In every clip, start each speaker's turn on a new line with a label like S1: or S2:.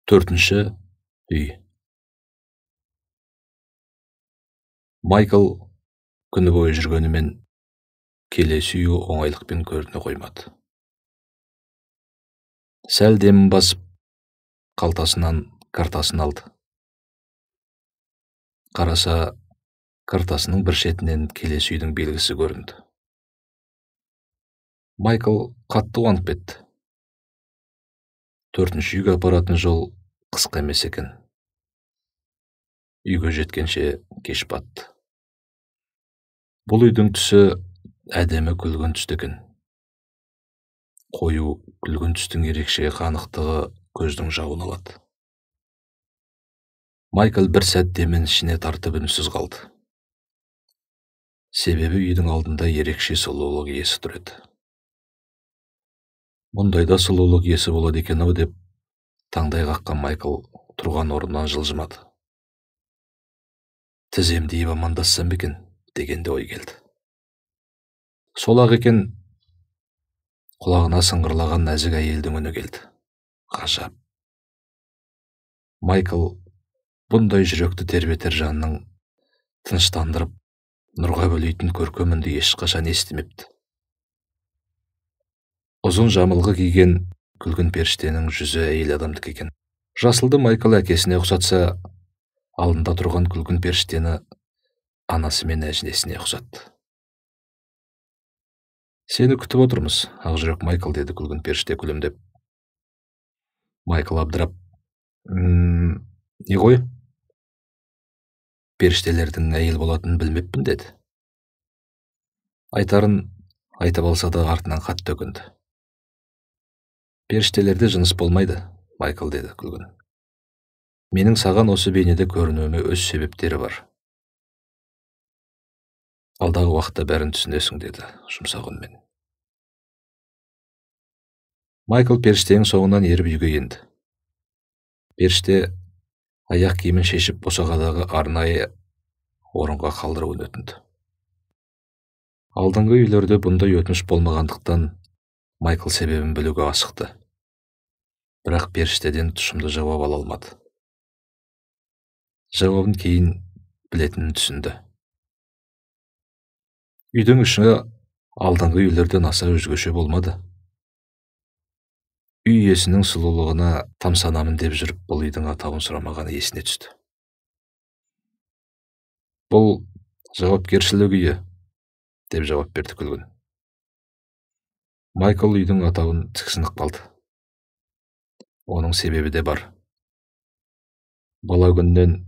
S1: Төртінші үй. Майкл күні бойы жүргенімен келесі үйі оңайлықпен көріне қоймады. Сәл демін басып, қалтасынан картасын алды. Қараса, картасының бір шетінен келесі үйдің белгісі көрінді. Майкл қатты қуанып кетті. Төртінші үйге апаратын жол қысқа емес екен. Үйге жеткенше кеш батты. Бұл үйдің түсі әдемі күлгін түсті екен. Қою күлгін түстің ерекше қанықтығы көздің жауын алады. Майкл бір сәт демін ішіне тартып үнсіз қалды. Себебі үйдің алдында ерекше сұлулық иесі тұр еді. Мұндайда сұлулық иесі болады екен-ау деп таңдай қаққан Майкл тұрған орнынан жылжымады. Тіземді иіп амандассам екен деген де ой келді. Сол-ақ екен, құлағына сыңғырлаған нәзік әйелдің үні келді. Ғажап. Майкл бұндай жүректі тербетер жанның тыныштандырып, нұрға бөлейтін көркем үнді ешқашан естімепті. Ұзын жамылғы киген күлгін періштенің жүзі әйел адамдікі екен. Жасылды Майкл әкесіне ұқсатса, алдында тұрған күлгін періштені анасы мен әжесіне ұқсатты. Сені күтіп отырмыз, ақжүрек Майкл, деді күлгін періште күлімдеп. Майкл абдырап, не ғой? Періштелердің әйел болатынын білмеппін, деді. Айтарын айтып алса да артынан қатты өкінді. Періштелерде жыныс болмайды, Майкл, деді күлгін. Менің саған осы бейнеде көрінуіме өз себептері бар. Алдағы уақытта бәрін түсінесің, деді жұмсақ үнмен. Майкл періштенің соңынан еріп үйге енді. Періште аяқ киімін шешіп босағадағы арнайы орынға қалдыруын өтінді. Алдыңғы үйлерде бұндай өтініш болмағандықтан Майкл себебін білуге асықты. Бірақ періштеден тұшымды жауап ала алмады. Жауабын кейін білетінін түсінді. Үйдің іші алдыңғы үйлерден аса өзгеше болмады. Үй иесінің сұлулығына тамсанамын деп жүріп, бұл үйдің атауын сұрамағаны есіне түсті. Бұл жауапкершілік үйі, деп жауап берді күлгін. Майкл үйдің атауын тіксініп қалды. Оның себебі де бар. Бала күннен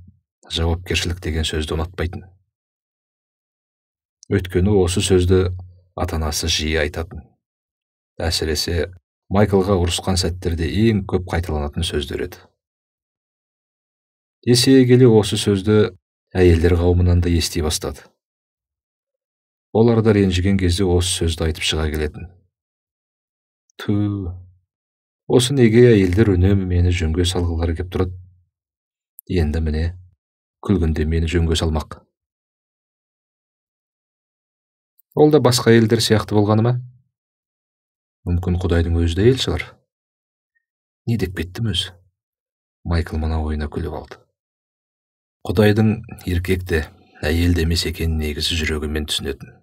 S1: жауапкершілік деген сөзді ұнатпайтын. Өйткені осы сөзді ата-анасы жиі айтатын. Әсіресе Майклға ұрысқан сәттерде ең көп қайталанатын сөздер еді. Есейе келе осы сөзді әйелдер қауымынан да ести бастады. Олар да ренжіген кезде осы сөзді айтып шыға келетін. Тү, осы неге әйелдер үнемі мені жөнге салғылары кеп тұрады? Енді міне, күлгінде мені жөнге салмақ. Ол да басқа әйелдер сияқты болғаны ма? Мүмкін Құдайдың өзі де әйел шығар. Не деп кеттім өзі? Майкл мына ойына күліп алды. Құдайдың еркек те, әйел де емес екенін негізі жүрегімен түсінетін.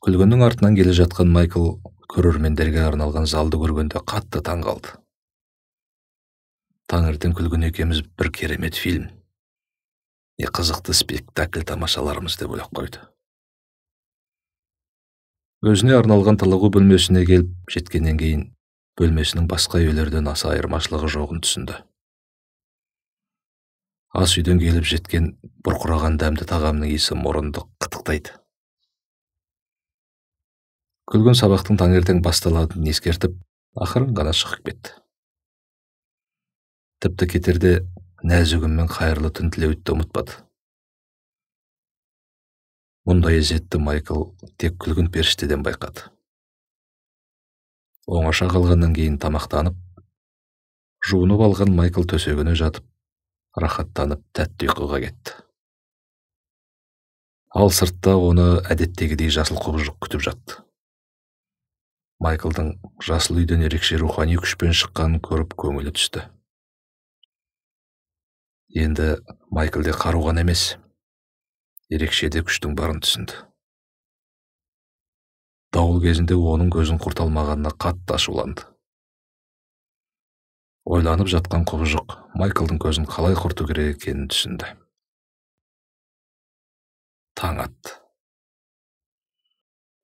S1: Күлгіннің артынан келе жатқан Майкл көрермендерге арналған залды көргенде қатты таң қалды. Таңертең Күлгін екеуміз бір керемет фильм, не қызықты спектакль тамашаларымыз деп ойлап қойды. Өзіне арналған тынығу бөлмесіне келіп жеткеннен кейін бөлмесінің басқа үйлерден аса айырмашылығы жоғын түсінді. Ас үйден келіп жеткен бұрқыраған дәмді тағамның иісі мұрынды қытықтайды. Күлгін сабақтың таңертең басталатынын ескертіп, ақырын ғана шығып кетті. Тіпті кетерде нәзік үнмен қайырлы түн тілеуді де ұмытпады. Мұндай ізетті Майкл тек күлгін періштеден байқады. Оңаша қалғаннан кейін тамақтанып, жуынып алған Майкл төсегіне жатып, рахаттанып тәтті ұйқыға кетті. Ал сыртта оны әдеттегідей жасыл құбыжық күтіп жатты. Майклдың жасыл үйден ерекше рухани күшпен шыққанын көріп көңілі түсті. Енді Майклде қару ғана емес, ерекше де күштің барын түсінді. Дауыл кезінде оның көзін құрта алмағанына қатты ашуланды. Ойланып жатқан құбыжық Майклдың көзін қалай құрту керек екенін түсінді. Таң атты.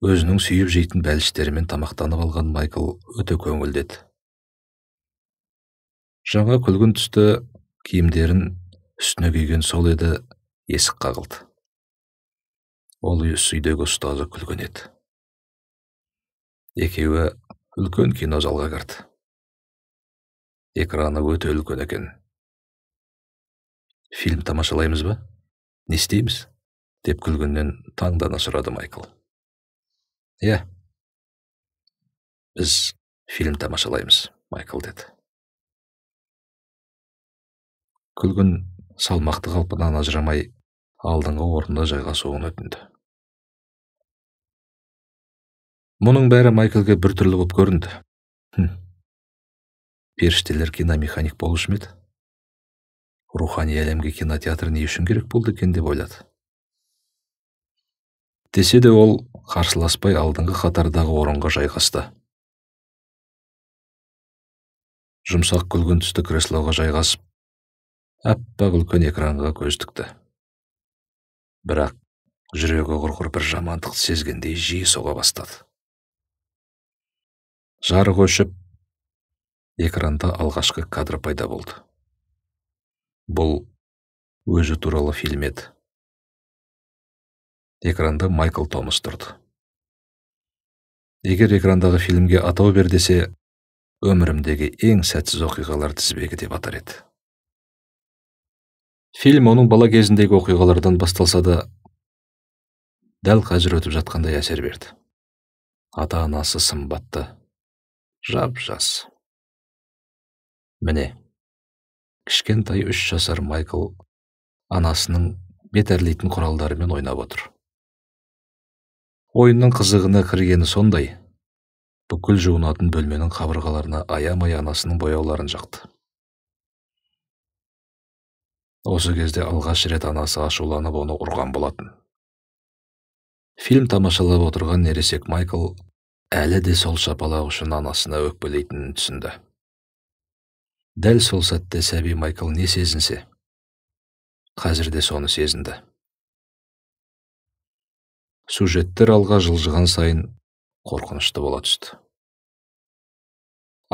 S1: Өзінің сүйіп жейтін бәліштерімен тамақтанып алған Майкл өте көңілді еді. Жаңа күлгін түсті киімдерін үстіне киген сол еді, есік қағылды. Ол үйдегі ұстазы Күлгін еді. Екеуі үлкен кинозалға кірді. Экраны өте үлкен екен. Фильм тамашалаймыз ба? Не істейміз? Деп Күлгіннен таңдана сұрады Майкл. Иә, біз фильм тамашалаймыз, Майкл деді. Күлгін салмақты қалпынан ажырамай алдыңғы орында жайғасуын өтінді. Мұның бәрі Майклге біртүрлі болып көрінді. Періштелер киномеханик болушы ма еді? Рухани әлемге кинотеатр не үшін керек болды екен деп ойлады. Десе де ол қарсыласпай алдыңғы қатардағы орынға жайғасты. Жұмсақ күлгін түсті креслоға жайғасып, аппақ үлкен экранға көз тікті. Бірақ жүрегі құрғыр бір жамандықты сезгендей жиі соға бастады. Жарық өшіп, экранда алғашқы кадр пайда болды. Бұл өзі туралы фильм еді. Экранда Майкл Томас тұрды. Егер экрандағы фильмге атау бер десе, өмірімдегі ең сәтсіз оқиғалар тізбегі деп атар еді. Фильм оның бала кезіндегі оқиғалардан басталса да, дәл қазір өтіп жатқандай әсер берді. Ата-анасы сымбатты, жап-жас. Міне, кішкентай 3 жасар Майкл анасының бет әрлейтін құралдарымен ойнап отыр. Ойынның қызығына кіргені сондай, бүкіл жуынатын бөлменің қабырғаларына аямай анасының бояуларын жақты. Осы кезде алғаш рет анасы ашуланып оны ұрған болатын. Фильм тамашалап отырған ересек Майкл әлі де сол шапалақ үшін анасына өкпелейтінін түсінді. Дәл сол сәтте сәби Майкл не сезінсе, қазір де соны сезінді. Сюжеттер алға жылжыған сайын қорқынышты бола түсті.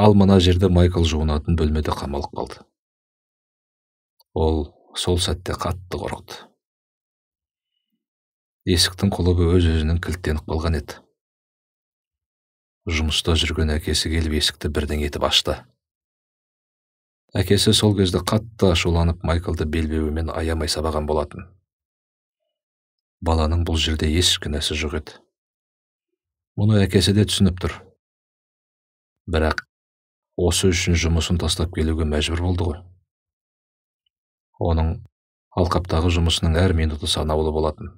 S1: Ал мына жерде Майкл жуынатын бөлмеде қамалып қалды. Ол сол сәтте қатты қорықты. Есіктің құлыбы өз-өзінен кілттеніп қалған еді. Жұмыста жүрген әкесі келіп есікті бірден етіп ашты. Әкесі сол кезде қатты ашуланып Майклды белбеуімен аямай сабаған болатын. Баланың бұл жерде еш кінәсі жоқ еді. Мұны әкесі де түсініп тұр. Бірақ осы үшін жұмысын тастап келуге мәжбүр болды ғой. Оның алқаптағы жұмысының әр минуты санаулы болатын.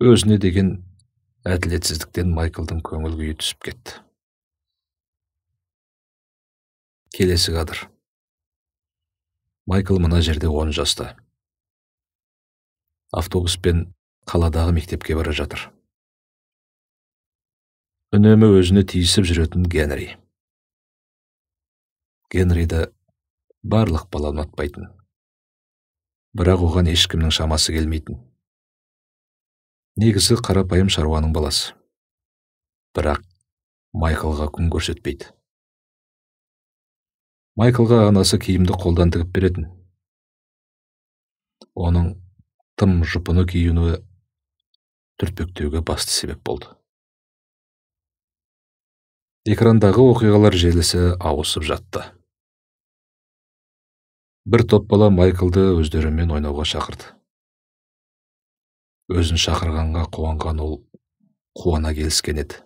S1: Өзіне деген әділетсіздіктен Майклдың көңіл күйі түсіп кетті. Келесі кадр. Майкл мына жерде 10 жаста. Автобуспен қаладағы мектепке бара жатыр. Үнемі өзіне тиісіп жүретін Генри. Генриді барлық бала ұнатпайтын. Бірақ оған ешкімнің шамасы келмейтін. Негізі қарапайым шаруаның баласы. Бірақ Майклға күн көрсетпейді. Майклға анасы киімді қолдан тігіп беретін. Оның тым жұпыны киінуі түртпектеуге басты себеп болды. Экрандағы оқиғалар желісі ауысып жатты. Бір топ бала Майклды өздерімен ойнауға шақырды. Өзін шақырғанға қуанған ол қуана келіскен еді.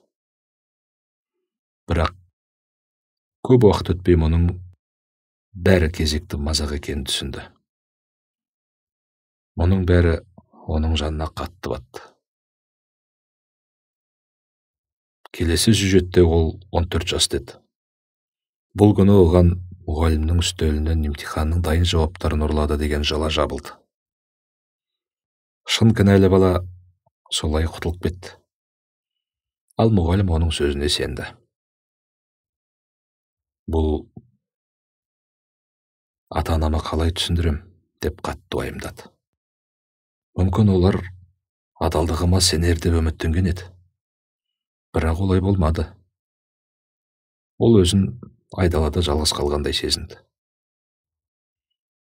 S1: Бірақ көп уақыт өтпей мұның бәрі кезекті мазақ екенін түсінді. Мұның бәрі оның жанына қатты батты. Келесі сюжетте ол 14 жаста еді. Бұл күні оған мұғалімнің үстелінен емтиханның дайын жауаптарын ұрлады деген жала жабылды. Шын кінәлі бала солай құтылып кетті. Ал мұғалім оның сөзіне сенді. Бұл ата-анама қалай түсіндірем деп қатты уайымдады. Мүмкін олар адалдығыма сенер деп үміттенген еді. Бірақ олай болмады. Ол өзін айдалада жалғыз қалғандай сезінді.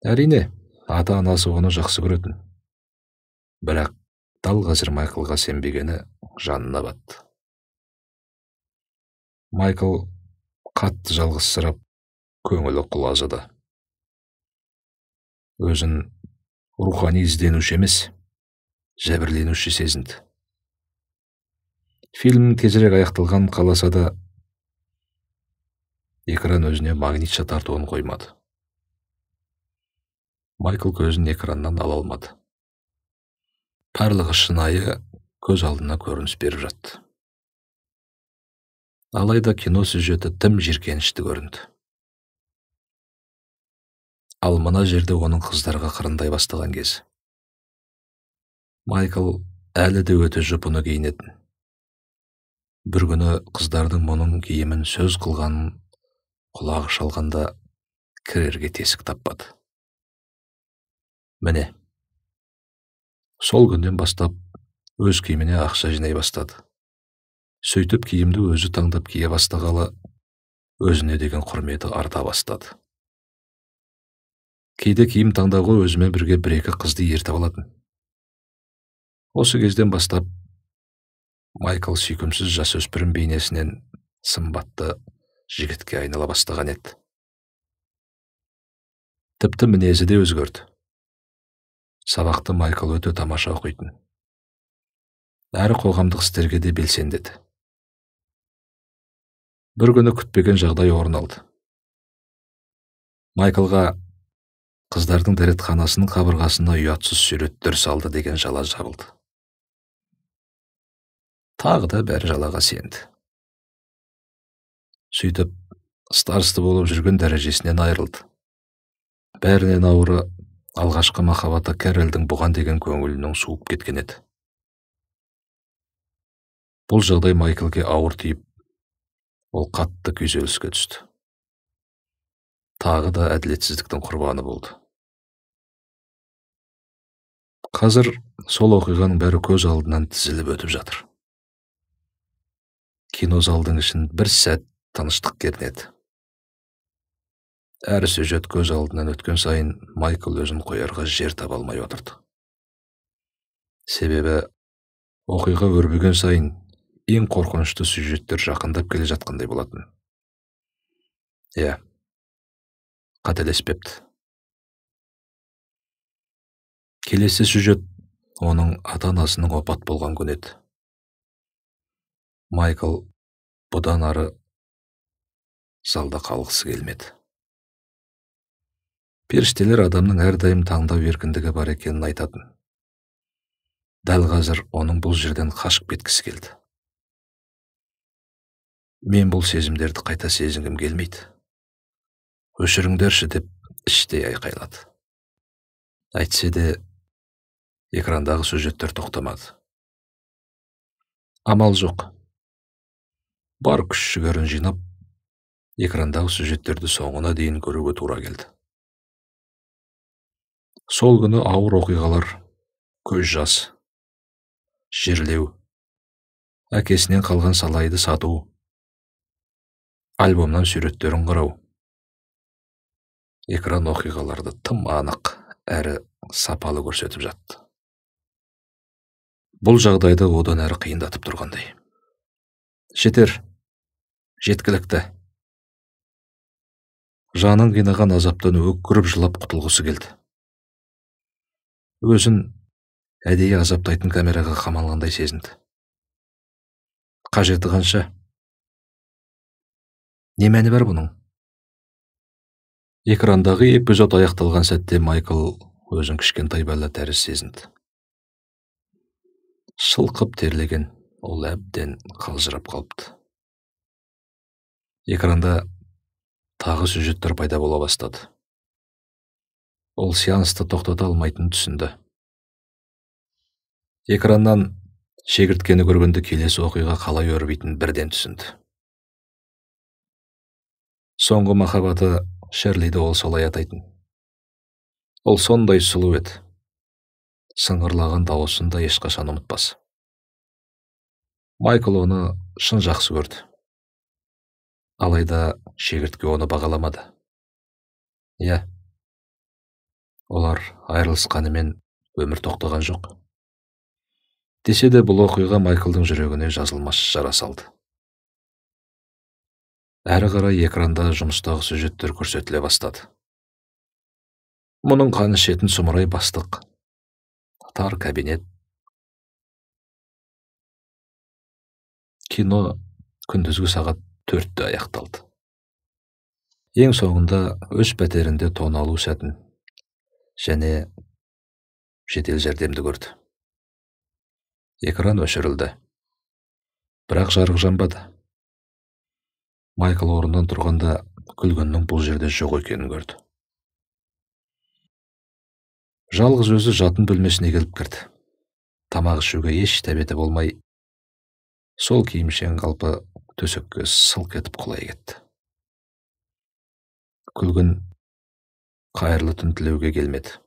S1: Әрине, ата-анасы оны жақсы көретін. Бірақ дәл қазір Майклға сенбегені жанына батты. Майкл қатты жалғызсырап, көңілі құлазыды. Өзін рухани ізденуші емес, жәбірленуші сезінді. Фильмнің тезірек аяқталғанын қаласа да, экран өзіне магнитша тартуын қоймады. Майкл көзін экраннан ала алмады. Барлығы шынайы көз алдына көрініс беріп жатты. Алайда кино сюжеті тым жиіркенішті көрінді. Ал мына жерде оның қыздарға қырындай бастаған кезі. Майкл әлі де өте жұпыны киінетін. Бір күні қыздардың мұның киімін сөз қылғанын құлағы шалғанда кірерге тесік таппады. Міне, сол күннен бастап өз киіміне ақша жинай бастады. Сөйтіп киімді өзі таңдап кие бастағалы өзіне деген құрметі арта бастады. Кейде киім таңдауға өзімен бірге бір-екі қызды ертіп алатын. Осы кезден бастап Майкл сүйкімсіз жасөспірім бейнесінен сымбатты жігітке айнала бастаған еді. Тіпті мінезі де өзгерді. Сабақты Майкл өте тамаша оқитын. Әрі қоғамдық істерге де белсенді еді. Бір күні күтпеген жағдай орын алды. Майклға қыздардың дәретханасының қабырғасына ұятсыз суреттер салды деген жала жабылды. Тағы да бәрі жалаға сенді. Сөйтіп, староста болып жүрген дәрежесінен айырылды. Бәрінен ауыры алғашқы махаббаты Кэролдің бұған деген көңілінің суып кеткен еді. Бұл жағдай Майклге ауыр тиіп, ол қатты күйзеліске түсті. Тағы да әділетсіздіктің құрбаны болды. Қазір сол оқиғаның бәрі көз алдынан тізіліп өтіп жатыр. Кинозалдың ішін бір сәт тыныштық кернеді. Әр сюжет көз алдынан өткен сайын Майкл өзін қоярға жер таба алмай отырды. Себебі оқиға өрбіген сайын ең қорқынышты сюжеттер жақындап келе жатқандай болатын. Иә, қателеспепті. Келесі сюжет оның ата-анасының опат болған күні еді. Майкл бұдан ары залда қалғысы келмеді. Періштелер адамның әрдайым таңдау еркіндігі бар екенін айтатын. Дәл қазір оның бұл жерден қашып кеткісі келді. Мен бұл сезімдерді қайта сезінгім келмейді. Өшіріңдерші деп іштей айқайлады. Әйтсе де экрандағы сюжеттер тоқтамады. Амал жоқ. Бар күш жігерін жинап, экрандағы сюжеттерді соңына дейін көруге тура келді. Сол күні ауыр оқиғалар, көз жас, жерлеу, әкесінен қалған салайды сату, альбомнан суреттерін қарау. Экран оқиғаларды тым анық әрі сапалы көрсетіп жатты. Бұл жағдайды одан әрі қиындатып тұрғандай. Жетер, жеткілікті. Жанын қинаған азаптан өкіріп жылап құтылғысы келді. Өзін әдейі азаптайтын камераға қамалғандай сезінді. Қажеті қанша? Не мәні бар бұның? Экрандағы эпизод аяқталған сәтте Майкл өзін кішкентай бала тәрізді сезінді. Шылқып терлеген, Ол әбден қалжырап қалыпты. Экранда тағы сюжеттер пайда бола бастады. Ол сеансты тоқтата алмайтынын түсінді. Экраннан шегірткені көргенде келесі оқиға қалай өрбитінін бірден түсінді. Соңғы махаббаты Шерлиді ол солай атайтын. Ол сондай сұлу еді. Сыңғырлаған дауысын да ешқашан ұмытпас. Майкл оны шын жақсы көрді. Алайда шегіртке оны бағаламады. Иә, олар айырылысқанымен өмір тоқтаған жоқ. Десе де бұл оқиға Майклдың жүрегіне жазылмас жара салды. Әрі қарай экранда жұмыстағы сюжеттер көрсетіле бастады. Мұның қан ішетін сұмырай бастық, тар кабинет. Кино күндізгі сағат 4-те аяқталды. Ең соңында өз пәтерінде тоналу сәтін және жедел жәрдемді көрді. Экран өшірілді. Бірақ жарық жанбады. Майкл орнынан тұрғанда Күлгіннің бұл жерде жоқ екенін көрді. Жалғыз өзі жатын бөлмесіне келіп кірді. Тамақ ішуге еш тәбеті болмай, сол киімшең қалпы төсекке сылқ етіп құлай кетті. Күлгін қайырлы түн тілеуге келмеді.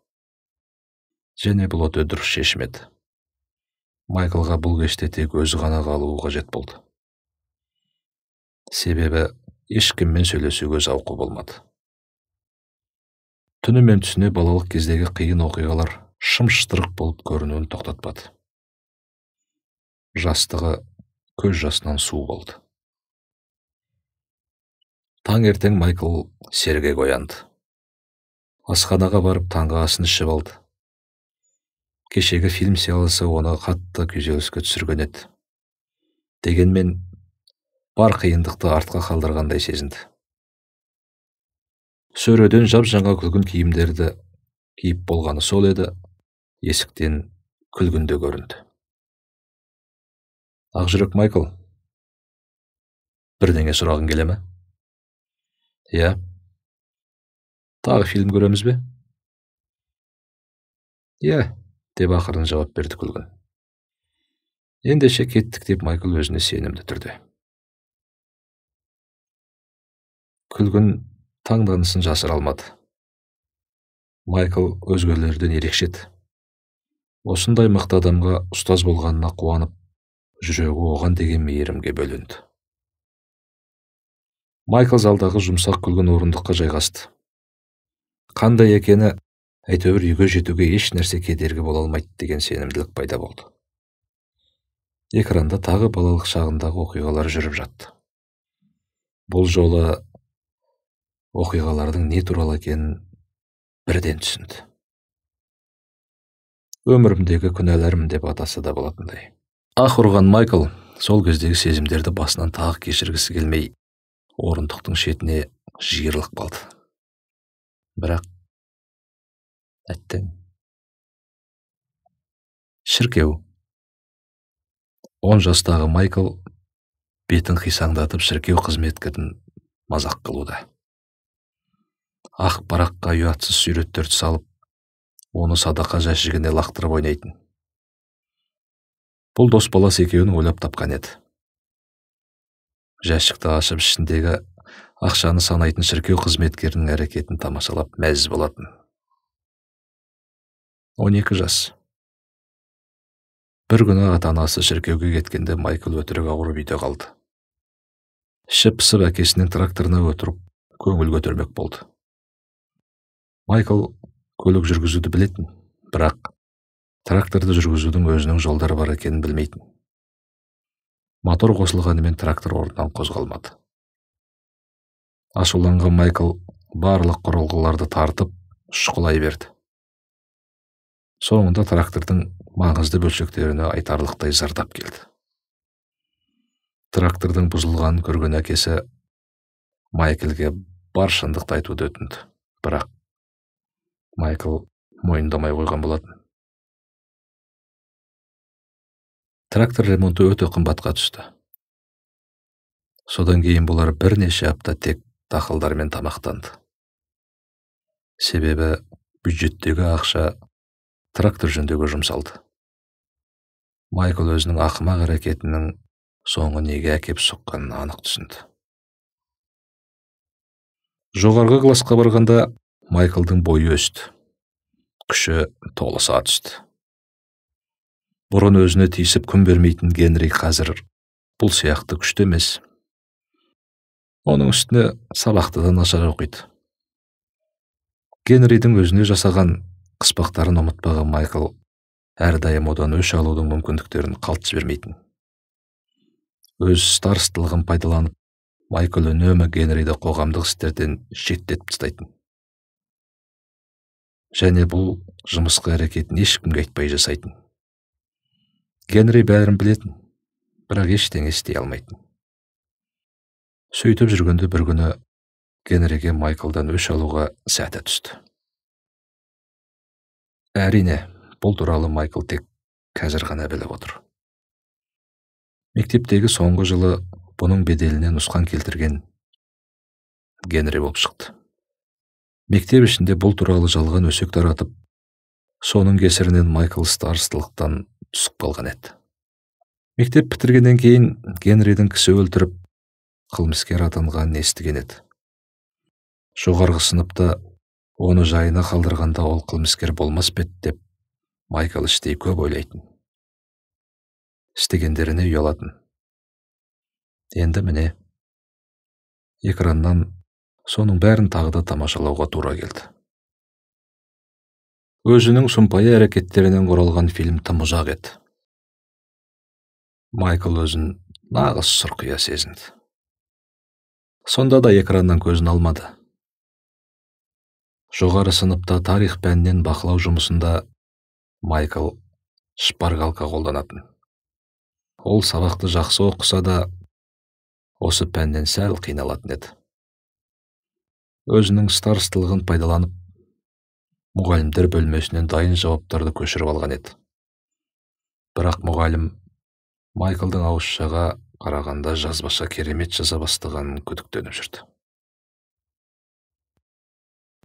S1: Және бұл өте дұрыс шешім еді. Майклға бұл кеште тек өзі ғана қалуы қажет болды. Себебі ешкіммен сөйлесуге зауқы болмады. Түні мен түсіне балалық кездегі қиын оқиғалар шым-шытырық болып көрінуін тоқтатпады. Жастығы көз жасынан су болды. Таңертең Майкл сергек оянды. Асханаға барып таңғы асын ішіп алды. Кешегі фильм сеансы оны қатты күйзеліске түсірген еді. Дегенмен бар қиындықты артқа қалдырғандай сезінді. Сөреден жап-жаңа күлгін киімдерді киіп болғаны сол еді, есіктен Күлгін де көрінді. Ақжүрек Майкл, бірдеңе сұрағың келе ме? Иә. Тағы фильм көреміз бе? Иә, деп ақырын жауап берді Күлгін. Ендеше кеттік, деп Майкл өзіне сенімді түрде. Күлгін таңданысын жасыра алмады. Майкл өзгелерден ерекше еді. Осындай мықты адамға ұстаз болғанына қуанып, жүрегі оған деген мейірімге бөленді. Майкл залдағы жұмсақ күлгін орындыққа жайғасты. Қандай екені әйтеуір үйге жетуге еш нәрсе кедергі бола алмайды деген сенімділік пайда болды. Экранда тағы балалық шағындағы оқиғалар жүріп жатты. Бұл жолы оқиғалардың не туралы екенін бірден түсінді. Өмірімдегі күнәларым деп атаса да болатындай. Ах ұрған Майкл сол кездегі сезімдерді басынан тағы кешіргісі келмей, орындықтың шетіне жиырылып қалды. Бірақ әттең. Шіркеу. 10 жастағы Майкл бетін қисаңдатып шіркеу қызметкерін мазақ қылуда. Ақ параққа ұятсыз суреттерді салып, оны садақа жәшігіне лақтырып ойнайтын. Бұл дос баласы екеуін ойлап тапқан еді. Жәшікті ашып ішіндегі ақшаны санайтын шіркеу қызметкерінің әрекетін тамашалап мәз болатын. 12 жас. Бір күні ата-анасы шіркеуге кеткенде Майкл өтірік ауырып үйде қалды. Іші пысып әкесінің тракторына отырып көңіл көтермек болды. Майкл көлік жүргізуді білетін, бірақ тракторды жүргізудің өзінің жолдары бар екенін білмейтін. Мотор қосылғанымен трактор орнынан қозғалмады. Ашуланған Майкл барлық құрылғыларды тартып, шұқылай берді. Соңында трактордың маңызды бөлшектеріне айтарлықтай зардап келді. Трактордың бұзылғанын көрген әкесі Майклге бар шындықты айтуды өтінді. Бірақ Майкл мойындамай қойған болатын. Трактор ремонты өте қымбатқа түсті. Содан кейін бұлар бірнеше апта тек дақылдармен тамақтанды. Себебі бюджеттегі ақша трактор жөндеуге жұмсалды. Майкл өзінің ақымақ әрекетінің соңы неге әкеп соққанын анық түсінді. Жоғарғы классқа барғанда Майклдың бойы өсті, күші толыса түсті. Бұрын өзіне тиісіп күн бермейтін Генри қазір бұл сияқты күшті емес. Оның үстіне сабақты да нашар оқиды. Генридің өзіне жасаған қыспақтарын ұмытпаған Майкл әрдайым одан өш алудың мүмкіндіктерін қалт жібермейтін. Өз старостылығын пайдаланып, Майкл үнемі Генриді қоғамдық істерден шеттетіп тастайтын. Және бұл жымысқы әрекетін ешкімге айтпай жасайтын. Генри бәрін білетін, бірақ ештеңе істей алмайтын. Сөйтіп жүргенде бір күні Генриге Майклдан өш алуға сәті түсті. Әрине, бұл туралы Майкл тек қазір ғана біліп отыр. Мектептегі соңғы жылы бұның беделіне нұсқан келтірген Генри болып шықты. Мектеп ішінде бұл туралы жалған өсек таратып, соның кесірінен Майкл старостылықтан түсіп қалған еді. Мектеп бітіргеннен кейін Генридің кісі өлтіріп, қылмыскер атанғанын естіген еді. Жоғарғы сыныпта оны жайына қалдырғанда ол қылмыскер болмас па еді деп Майкл іштей көп ойлайтын. Істегендеріне ұялатын. Енді міне, экраннан соның бәрін тағы да тамашалауға тура келді. Өзінің сұмпайы әрекеттерінен құралған фильм тым ұзақ еді. Майкл өзін нағыз сұрқия сезінді. Сонда да экраннан көзін алмады. Жоғары сыныпта тарих пәнінен бақылау жұмысында Майкл шпаргалка қолданатын. Ол сабақты жақсы оқыса да, осы пәннен сәл қиналатын еді. Өзінің старостылығын пайдаланып, мұғалімдер бөлмесінен дайын жауаптарды көшіріп алған еді. Бірақ мұғалім Майклдың ауызшаға қарағанда жазбаша керемет жаза бастағанын күдіктеніп жүрді.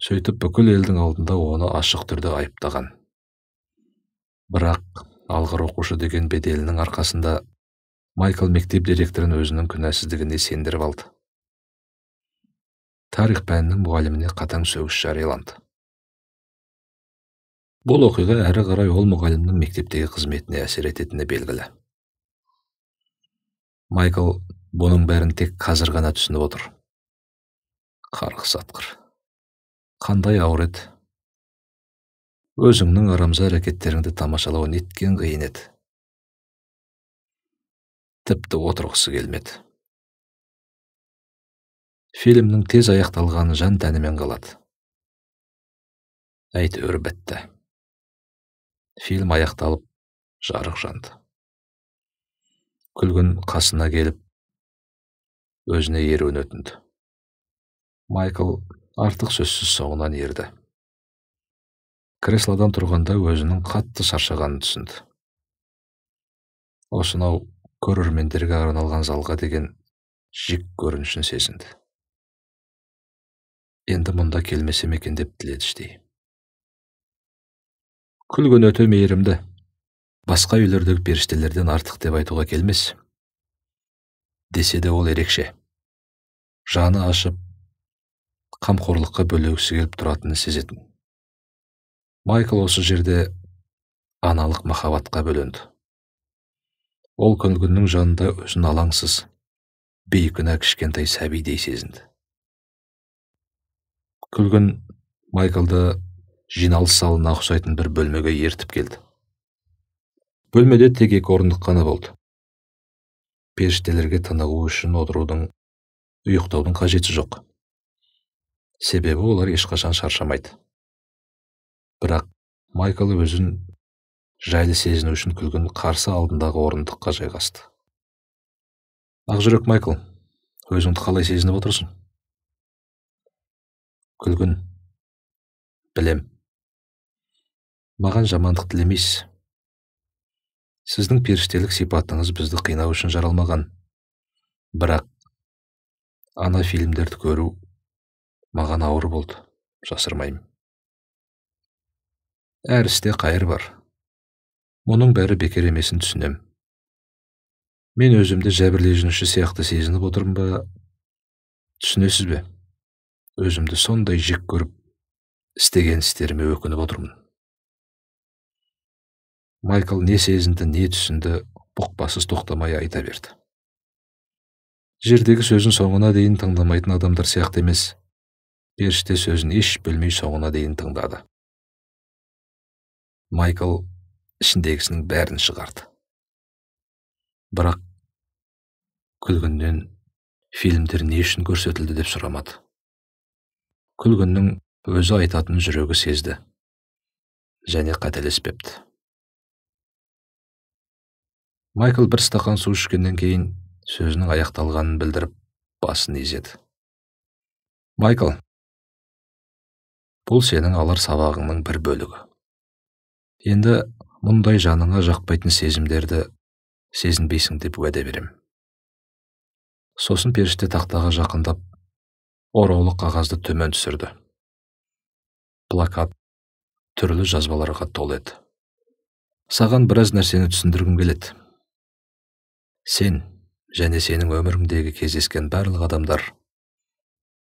S1: Сөйтіп бүкіл елдің алдында оны ашық түрде айыптаған. Бірақ алғыр оқушы деген беделінің арқасында Майкл мектеп директорын өзінің күнәсіздігіне сендіріп алды. Тарих пәнінің мұғаліміне қатаң сөгіс жарияланды. Бұл оқиға әрі қарай ол мұғалімнің мектептегі қызметіне әсер ететіні белгілі. Майкл бұның бәрін тек қазір ғана түсініп отыр. Қарғыс атқыр. Қандай ауыр еді. Өзіңнің арамза әрекеттеріңді тамашалау неткен қиын еді. Тіпті отырғысы келмеді. Фильмнің тез аяқталғанын жан тәнімен қалады. Әйтеуір бітті. Фильм аяқталып, жарық жанды. Күлгін қасына келіп, өзіне еруін өтінді. Майкл артық сөзсіз соңынан ерді. Креслодан тұрғанда өзінің қатты шаршағанын түсінді. Осынау көрермендерге арналған залға деген жек көрінішін сезінді. Енді мұнда келмесем екен деп тіледі іштей. Күлгін өте мейірімді, басқа үйлердегі періштелерден артық деп айтуға келмес. Десе де ол ерекше. Жаны ашып, қамқорлыққа бөлегісі келіп тұратынын сезетін. Майкл осы жерде аналық махаббатқа бөленді. Ол күлгіннің жанында өзін алаңсыз, бейкүнә кішкентай сәбидей сезінді. Күлгін Майклды жиналыс залына ұқсайтын бір бөлмеге ертіп келді. Бөлмеде тек екі орындық қана болды. Періштелерге тынығу үшін отырудың, ұйықтаудың қажеті жоқ. Себебі олар ешқашан шаршамайды. Бірақ Майкл өзін жайлы сезіну үшін күлгін қарсы алдындағы орындыққа жайғасты. Ақжүрек Майкл, өзіңді қалай сезініп отырсың? Күлгін, білем. Маған жамандық тілемейсіз. Сіздің періштелік сипатыңыз бізді қинау үшін жаралмаған. Бірақ ана фильмдерді көру маған ауыр болды, жасырмаймын. Әр істе қайыр бар. Мұның бәрі бекер емесін түсінем. Мен өзімді жәбірленуші сияқты сезініп отырмын ба? Түсінесіз бе? Өзімді сондай жек көріп, істеген істеріме өкініп отырмын. Майкл не сезінді, не түсінді, бұқпасыз тоқтамай айта берді. Жердегі сөзін соңына дейін тыңдамайтын адамдар сияқты емес, періште сөзін еш бөлмей соңына дейін тыңдады. Майкл ішіндегісінің бәрін шығарды. Бірақ Күлгіннен фильмдер не үшін көрсетілді деп сұрамады. Күлгіннің өзі айтатын жүрегі сезді және қателеспепті. Майкл бір стақан су ішкеннен кейін сөзінің аяқталғанын білдіріп, басын изеді. Майкл, бұл сенің алар сабағыңның бір бөлігі. Енді мұндай жаныңа жақпайтын сезімдерді сезінбейсің деп уәде берем. Сосын періште тақтаға жақындап, ораулы қағазды төмен түсірді. Плакат түрлі жазбаларға толы еді. Саған біраз нәрсені түсіндіргім келеді. Сен және сенің өміріңдегі кездескен барлық адамдар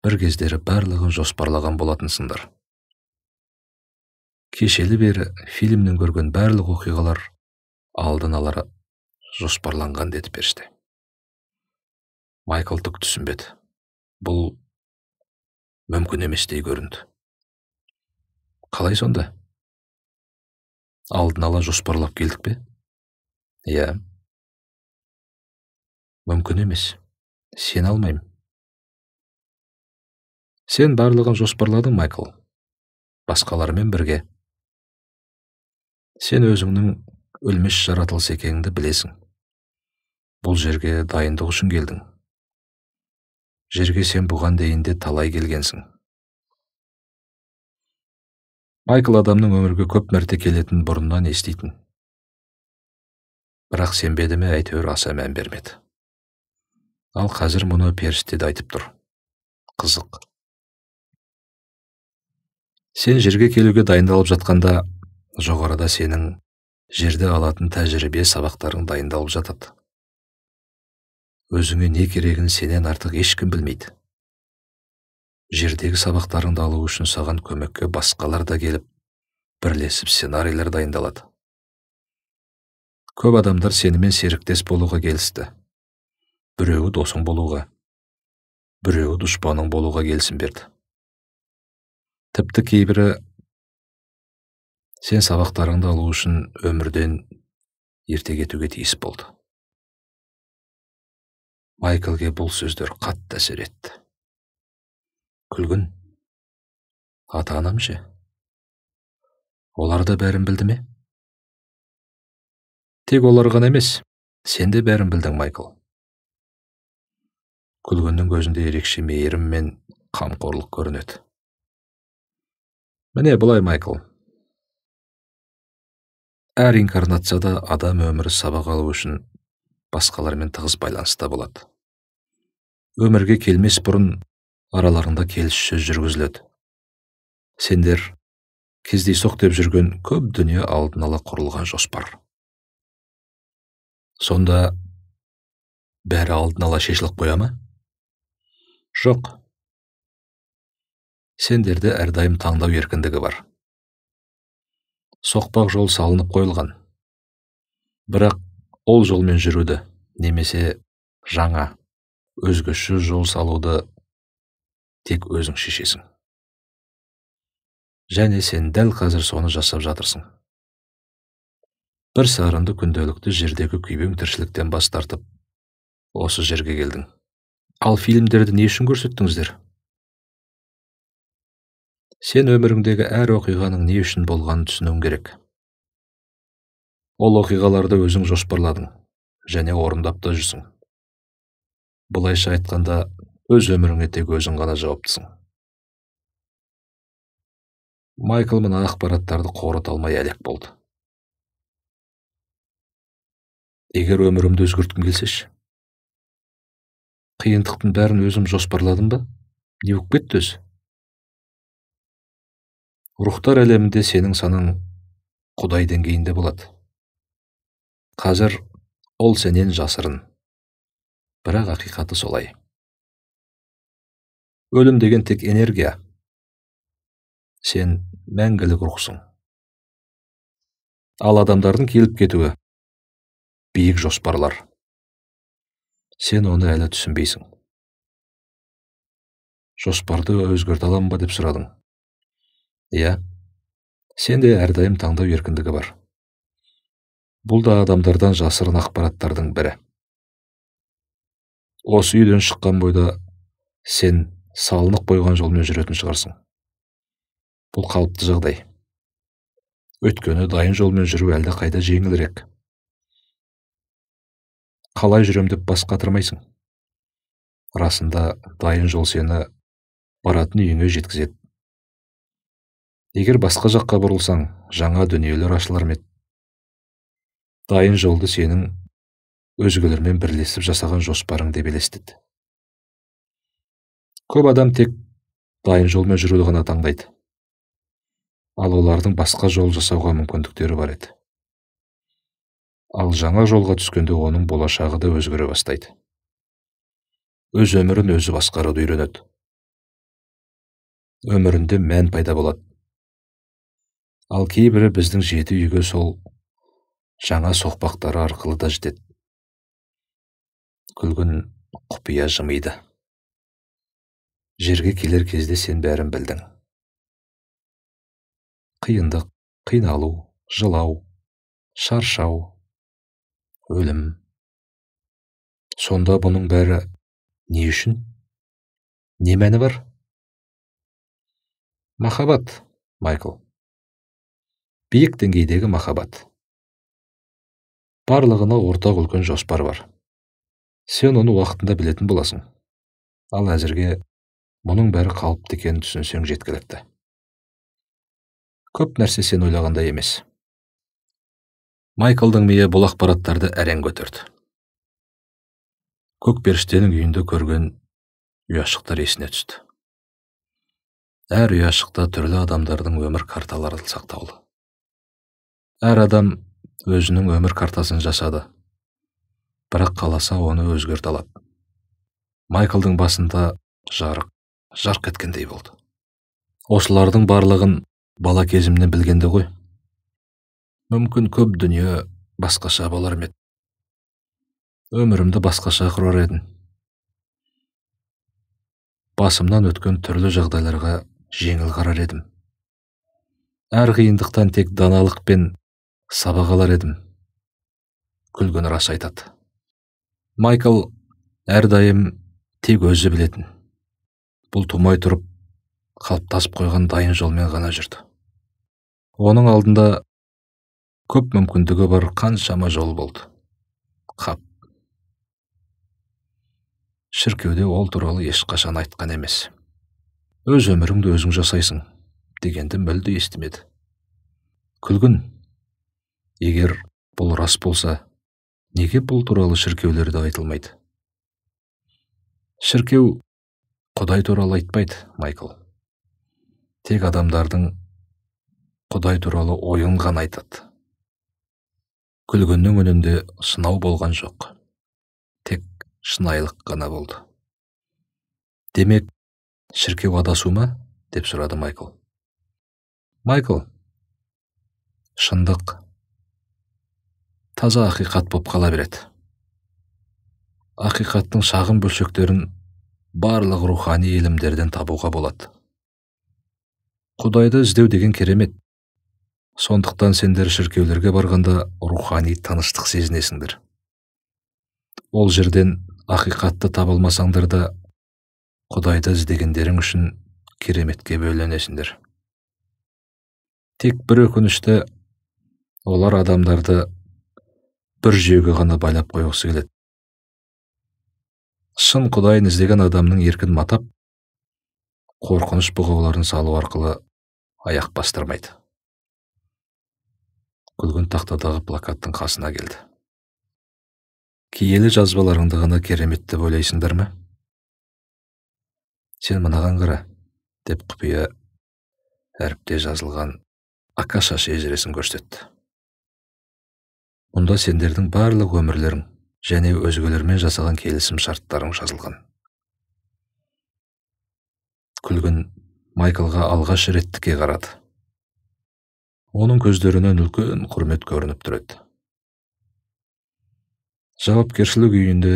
S1: бір кездері барлығын жоспарлаған болатынсыңдар. Кешелі бері фильмнен көрген барлық оқиғалар алдын ала жоспарланған, деді періште. Майкл түк түсінбеді. Бұл мүмкін еместей көрінді. Қалай сонда? Алдын ала жоспарлап келдік пе? Иә. Мүмкін емес. Сен алмаймын. Сен барлығын жоспарладың, Майкл. Басқалармен бірге. Сен өзіңнің өлмес жаратылыс екеніңді білесің. Бұл жерге дайындық үшін келдің. Жерге сен бұған дейін де талай келгенсің. Майкл адамның өмірге көп мәрте келетінін бұрыннан еститін. Бірақ сенбеді ме, әйтеуір аса мән бермеді. Ал қазір мұны періште де айтып тұр. Қызық. Сен жерге келуге дайындалып жатқанда, жоғарыда сенің жерде алатын тәжірибе сабақтарың дайындалып жатады. Өзіңе не керегін сенен артық ешкім білмейді. Жердегі сабақтарыңды алу үшін саған көмекке басқалар да келіп, бірлесіп сценарийлер дайындалады. Көп адамдар сенімен серіктес болуға келісті. Біреуі досың болуға, біреуі дұшпаның болуға келісім берді. Тіпті кейбірі сен сабақтарыңды алу үшін өмірден ерте кетуге тиіс болды. Майклге бұл сөздер қатты әсер етті. Күлгін, ата-анам ше? Олар да бәрін білді ме? Тек олар ғана емес, сен де бәрін білдің, Майкл. Күлгіннің көзінде ерекше мейірім мен қамқорлық көрінеді. Міне былай, Майкл. Әр инкарнацияда адам өмірі сабақ алу үшін басқалармен тығыз байланыста болады. Өмірге келмес бұрын араларында келіссөз жүргізіледі. Сендер кездейсоқ деп жүрген көп дүние алдын ала құрылған жоспар. Сонда бәрі алдын ала шешіліп қоя ма? Жоқ. Сендерде әрдайым таңдау еркіндігі бар. Соқпақ жол салынып қойылған. Бірақ ол жолмен жүруді немесе жаңа, өзгеше жол салуды тек өзің шешесің. Және сен дәл қазір соны жасап жатырсың. Бір сарынды күнделікті жердегі күйбең тіршіліктен бас тартып, осы жерге келдің. Ал фильмдерді не үшін көрсеттіңіздер? Сен өміріңдегі әр оқиғаның не үшін болғанын түсінуің керек. Ол оқиғаларды өзің жоспарладың және орындап та жүрсің. Былайша айтқанда, өз өміріңе тек өзің ғана жауаптысың. Майкл мына ақпараттарды қорыта алмай әлек болды. Егер өмірімді өзгерткім келсеші? Қиындықтың бәрін өзім жоспарладым ба? Не болып кетті өзі? Рухтар әлемінде сенің санаң Құдай деңгейінде болады. Қазір ол сенен жасырын. Бірақ ақиқаты солай. Өлім деген тек энергия. Сен мәңгілік рухсың. Ал адамдардың келіп кетуі биік жоспарлар. Сен оны әлі түсінбейсің. Жоспарды өзгерте аламын ба деп сұрадың. Иә, сенде әрдайым таңдау еркіндігі бар. Бұл да адамдардан жасырын ақпараттардың бірі. Осы үйден шыққан бойда сен салынып қойған жолмен жүретін шығарсың. Бұл қалыпты жағдай. Өйткені дайын жолмен жүру әлде қайда жеңілірек. Қалай жүрем деп бас қатырмайсың. Расында дайын жол сені баратын үйіңе жеткізеді. Егер басқа жаққа бұрылсаң, жаңа дүниелер ашылар ма еді? Дайын жолды сенің өзгелермен бірлесіп жасаған жоспарың деп елестет. Көп адам тек дайын жолмен жүруді ғана таңдайды. Ал олардың басқа жол жасауға мүмкіндіктері бар еді. Ал жаңа жолға түскенде оның болашағы да өзгере бастайды. Өз өмірін өзі басқаруды үйренеді. Өмірінде мән пайда болады. Ал кейбірі біздің жеті үйге сол жаңа соқпақтары арқылы да жетеді. Күлгін құпия жымиды. Жерге келер кезде сен бәрін білдің. Қиындық, қиналу, жылау, шаршау, өлім. Сонда бұның бәрі не үшін? Не мәні бар? Махаббат, Майкл. Биік деңгейдегі махаббат. Барлығына ортақ үлкен жоспар бар. Сен оны уақытында білетін боласың. Ал әзірге мұның бәрі қалыпты екенін түсінсең жеткілікті. Көп нәрсе сен ойлағандай емес. Майклдың миы бұл ақпараттарды әрең көтерді. Көк періштенің үйінде көрген ұяшықтар есіне түсті. Әр ұяшықта түрлі адамдардың өмір карталары сақтаулы. Әр адам өзінің өмір картасын жасады. Бірақ қаласа оны өзгерте алады. Майклдың басында жарық, жарқ еткендей болды. Осылардың барлығын бала кезімнен білгенде ғой. Мүмкін көп дүние басқаша болар ма еді. Өмірімді басқаша құрар едім. Басымнан өткен түрлі жағдайларға жеңіл қарар едім. Әр қиындықтан тек даналық пен сабақ алар едім. Күлгін рас айтады. Майкл әрдайым тек өзі білетін. Бұл тумай тұрып қалыптасып қойған дайын жолмен ғана жүрді. Оның алдында көп мүмкіндігі бар қаншама жол болды. Қап. Шіркеуде ол туралы ешқашан айтқан емес. Өз өміріңді өзің жасайсың дегенді мүлде естімеді. Күлгін, егер бұл рас болса, неге бұл туралы шіркеулерде айтылмайды? Шіркеу Құдай туралы айтпайды, Майкл. Тек адамдардың Құдай туралы ойын ғана айтады. Күлгіннің үнінде сынау болған жоқ. Тек шынайылық қана болды. Демек, шіркеу адасу ма? Деп сұрады Майкл. Майкл, шындық таза ақиқат боп қала береді. Ақиқаттың шағын бөлшектерін барлық рухани ілімдерден табуға болады. Құдайды іздеу деген керемет. Сондықтан сендер шіркеулерге барғанда рухани тыныштық сезінесіңдер. Ол жерден ақиқатты таба алмасаңдар да, Құдайды іздегендерің үшін кереметке бөленесіңдер. Тек бір өкінішті, олар адамдарды бір жүйеге ғана байлап қойғысы келеді. Шын Құдайын іздеген адамның еркін матап, қорқыныш бұғауларын салу арқылы аяқ бастырмайды. Күлгін тақтадағы плакаттың қасына келді. Киелі жазбаларыңды ғана керемет деп ойлайсыңдар ма? Сен мынаған қара, деп құпия әріпте жазылған Акаша шежіресін көрсетті. Мұнда сендердің барлық өмірлерің және өзгелермен жасаған келісім шарттарың жазылған. Күлгін Майклға алғаш рет тіке қарады. Оның көздерінен үлкен құрмет көрініп тұр еді. Жауапкершілік үйінде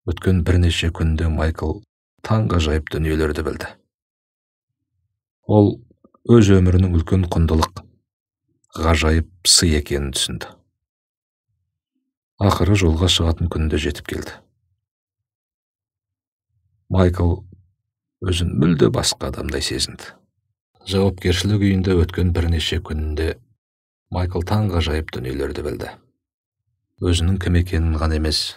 S1: өткен бірнеше күнде Майкл таңғажайып дүниелерді білді. Ол өз өмірінің үлкен құндылық, ғажайып сый екенін түсінді. Ақыры жолға шығатын күнде жетіп келді. Майкл өзін мүлде басқа адамдай сезінді. Жауапкершілік үйінде өткен бірнеше күнде Майкл таңғажайып дүниелерді білді. Өзінің кім екенін ғана емес,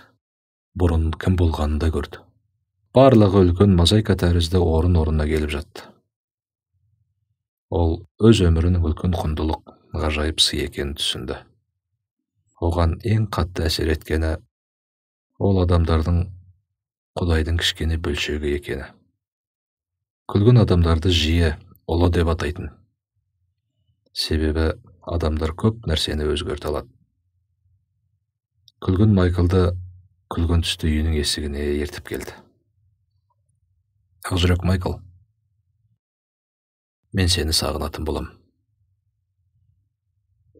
S1: бұрын кім болғанын да көрді. Барлығы үлкен мозаика тәрізді орын-орнына келіп жатты. Ол өз өмірінің үлкен құндылық, ғажайып сый екенін түсінді. Оған ең қатты әсер еткені ол адамдардың Құдайдың кішкене бөлшегі екені. Күлгін адамдарды жиі ұлы деп атайтын. Себебі адамдар көп нәрсені өзгерте алады. Күлгін Майклды күлгін түсті үйінің есігіне ертіп келді. Ақжүрек Майкл, мен сені сағынатын болам.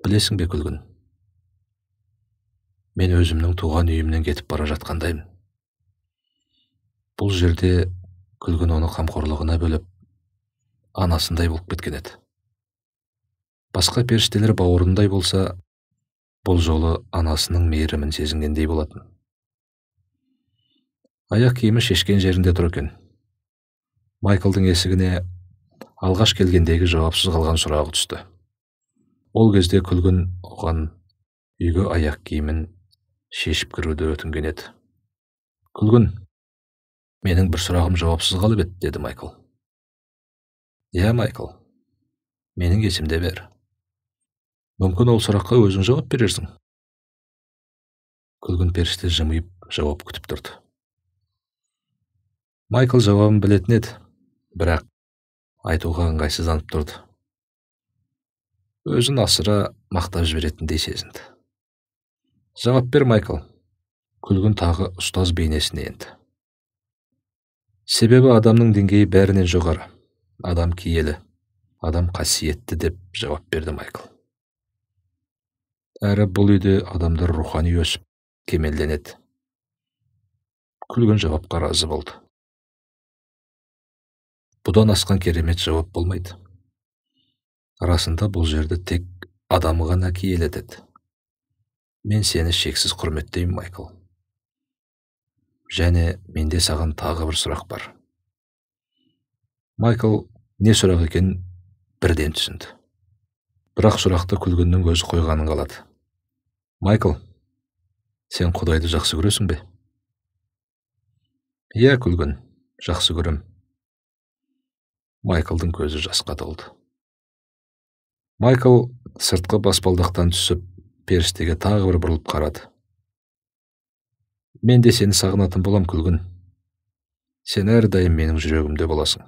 S1: Білесің бе, Күлгін, мен өзімнің туған үйімнен кетіп бара жатқандаймын. Бұл жерде Күлгін оны қамқорлығына бөліп, анасындай болып кеткен еді. Басқа періштелер бауырындай болса, бұл жолы анасының мейірімін сезінгендей болатын. Аяқ киімі шешкен жерінде тұр екен. Майклдың есігіне алғаш келгендегі жауапсыз қалған сұрағы түсті. Ол кезде Күлгін оған үйге аяқ киімін шешіп кіруді өтінген еді. Күлгін, менің бір сұрағым жауапсыз қалып еді, деді Майкл. Иә, Майкл, менің есімде бәрі. Мүмкін ол сұраққа өзің жауап берерсің. Күлгін періште жымиып жауап күтіп тұрды. Майкл жауабын білетін еді, бірақ айтуға ыңғайсызданып тұрды. Өзін асыра мақтап жіберетіндей сезінді. Жауап бер, Майкл. Күлгін тағы ұстаз бейнесіне енді. Себебі адамның деңгейі бәрінен жоғары. Адам киелі, адам қасиетті, деп жауап берді Майкл. Әрі бұл үйде адамдар рухани өсіп, кемелденеді. Күлгін жауапқа разы болды. Бұдан асқан керемет жауап болмайды. Расында бұл жерді тек адам ғана киелетеді. Мен сені шексіз құрметтеймін, Майкл. Және менде саған тағы бір сұрақ бар. Майкл не сұрақ екенін бірден түсінді. Бірақ сұрақты Күлгіннің өзі қойғанын қалады. Майкл, сен Құдайды жақсы көресің бе? Иә, Күлгін, жақсы көрем. Майклдың көзі жасқа толды. Майкл сыртқы баспалдақтан түсіп, періштеге тағы бір бұрылып қарады. Мен де сені сағынатын болам, Күлгін. Сен әрдайым менің жүрегімде боласың.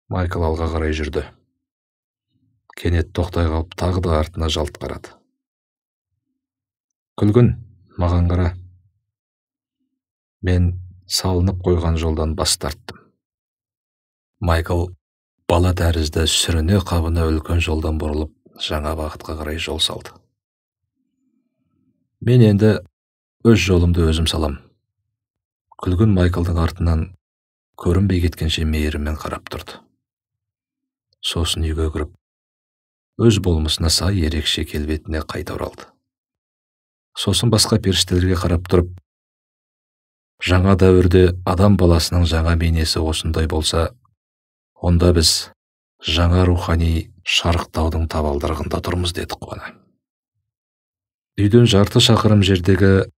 S1: Майкл алға қарай жүрді. Кенет тоқтай қалып, тағы да артына жалт қарады. Күлгін, маған қара. Мен салынып қойған жолдан бас тарттым. Майкл бала тәрізді сүріне қабына үлкен жолдан бұрылып, жаңа бағытқа қарай жол салды. Мен енді өз жолымды өзім салам. Күлгін Майклдың артынан көрінбей кеткенше мейіріммен қарап тұрды. Сосын үйге кіріп, өз болмысына сай ерекше келбетіне қайта оралды. Сосын басқа періштелерге қарап тұрып, жаңа дәуірде адам баласының жаңа бейнесі осындай болса, онда біз жаңа рухани шарықтаудың табалдырығында тұрмыз, деді қуана. Үйден жарты шақырым жердегі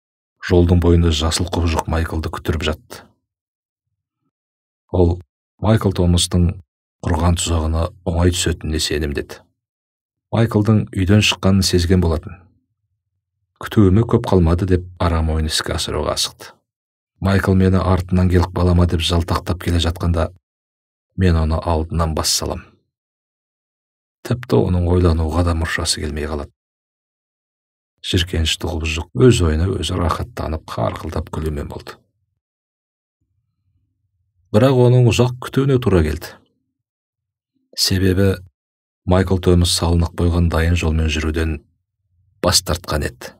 S1: жолдың бойында жасыл құбыжық Майклды күтіріп жатты. Ол Майкл Томастың құрған тұзағына оңай түсетініне сенімді еді. Майклдың үйден шыққанын сезген болатын. Күтуіме көп қалмады деп арам ойын іске асыруға асықты. Майкл мені артынан келіп қала ма деп жалтақтап келе жатқанда, мен оны алдынан бас салам. Тіпті оның ойлануға да мұршасы келмей қалады. Жиркенішті құбыжық өз ойына өзі рахаттанып, қарқылдап күлумен болды. Бірақ оның ұзақ күтуіне тура келді. Себебі Майкл Томас салынып қойған дайын жолмен жүруден бас тартқан еді.